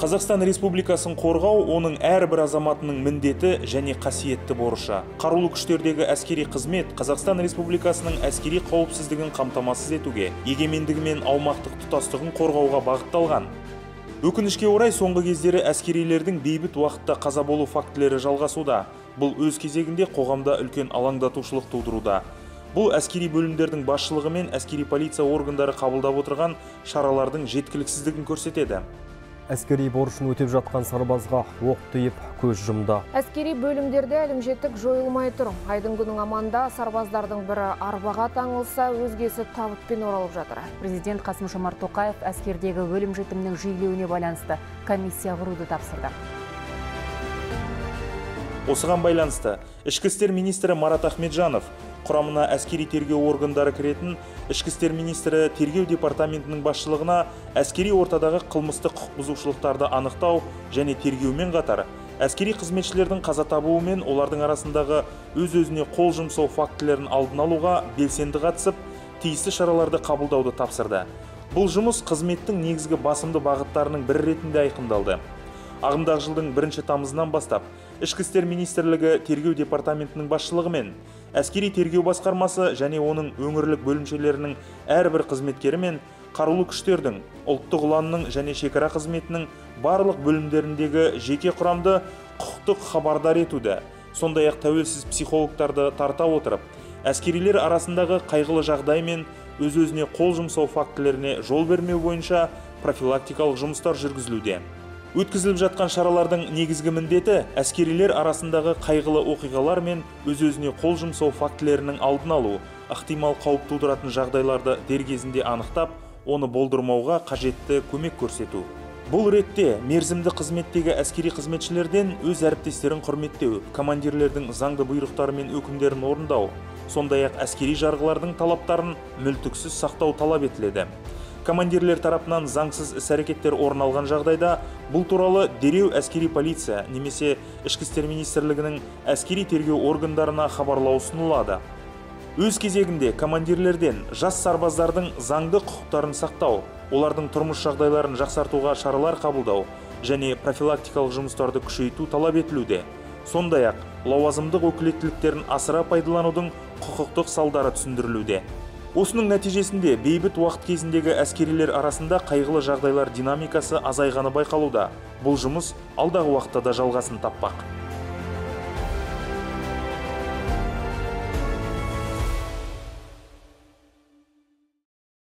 Қазақстан Республикасын қорғау оның әрбір азаматының міндеті және қасиетті борышы. Қарулы күштердегі әскери қызмет Қазақстан Республикасының әскери қауіпсіздігін қамтамасыз етуге, егемендігі мен аумақтық тұтастығын қорғауға бағытталған. Өкінішке орай, соңғы кездері әскерилердің бейбіт уақытта қаза болу фактілері жалғасуда. Бұл өз кезегінде қоғамда үлкен алаңдатушылық тудыруда. Бұл әскери бөлімдердің басшылығы мен әскери полиция органдары қабылдап отырған шаралардың жеткіліксіздігін көрсетеді. Әскери борышын өтеп жатқан сарбазға оқ тиіп, көз жұмды. Әскери бөлімдерде әлімжеттік жойылмай тұр. Айдың күнің аманда сарбаздардың бірі арбаға таңылса, өзгесі табытпен оралып жатыр. Президент Қасым-Жомарт Тоқаев әскердегі өлім-жітімнің жиілеуіне байланысты комиссия құруды тапсырды. Осыған байланысты Ішкі істер министрі Марат Ахметжанов құрамына әскери тергеу органдары кіретін Ішкі істер министрі тергеу департаментінің басшылығына әскери ортадағы қылмыстық құқық бұзушылықтарды анықтау және тергеумен қатар әскери қызметшілердің қаза табуы мен олардың арасындағы өз-өзіне қол жұмсау фактілерін алдын алуға белсенді қатысып, тиісті шараларды қабылдауды тапсырды. Бұл жұмыс қызметтің негізгі басымды бағыттарының бірі ретінде айқындалды. Ағымдағы жылдың 1 тамызынан бастап Ішкі істер министрлігі тергеу департаментінің басшылығымен әскери тергеу басқармасы және оның өңірлік бөлімшелерінің әрбір қызметкері мен қарулы күштердің, ұлттық ұланның және шекара қызметінің барлық бөлімдеріндегі жеке құрамды құқықтық хабардар етуді, сондай-ақ тәуелсіз психологтарды тарта отырып, әскерилер арасындағы қайғылы жағдай мен өз-өзіне қол жұмсау фактілеріне жол бермеу бойынша профилактикалық жұмыстар жүргізілуде. Өткізіліп жатқан шаралардың негізгі міндеті әскерилер арасындағы қайғылы оқиғалар мен өз-өзіне қол жұмсау фактілерінің алдын алу, ықтимал қауіп тудыратын жағдайларды дер кезінде анықтап, оны болдырмауға қажетті көмек көрсету. Бұл ретте мерзімді қызметтегі әскери қызметшілерден өз әріптестерін құрметтеу, командирлердің заңды бұйрықтары мен өкімдерін орындау, сондай-ақ әскери жарғылардың талаптарын мүлтіксіз сақтау талап етіледі. Командирлер тарапынан заңсыз іс-әрекеттер орын алған жағдайда бұл туралы дереу әскери полиция немесе Ішкі істер министрлігінің әскери тергеу органдарына хабарлау ұсынылады. Өз кезегінде командирлерден жас сарбаздардың заңды құқықтарын сақтау, олардың тұрмыс жағдайларын жақсартуға шаралар қабылдау және профилактикалық жұмыстарды күшейту талап етілуде. Сондай-ақ лауазымдық өкілеттіліктерін асыра пайдаланудың құқықтық салдары түсіндірілуде. Осының нәтижесінде бейбіт уақыт кезіндегі әскерилер арасында қайғылы жағдайлар динамикасы азайғаны байқалуда. Бұл жұмыс алдағы уақытта да жалғасын таппақ.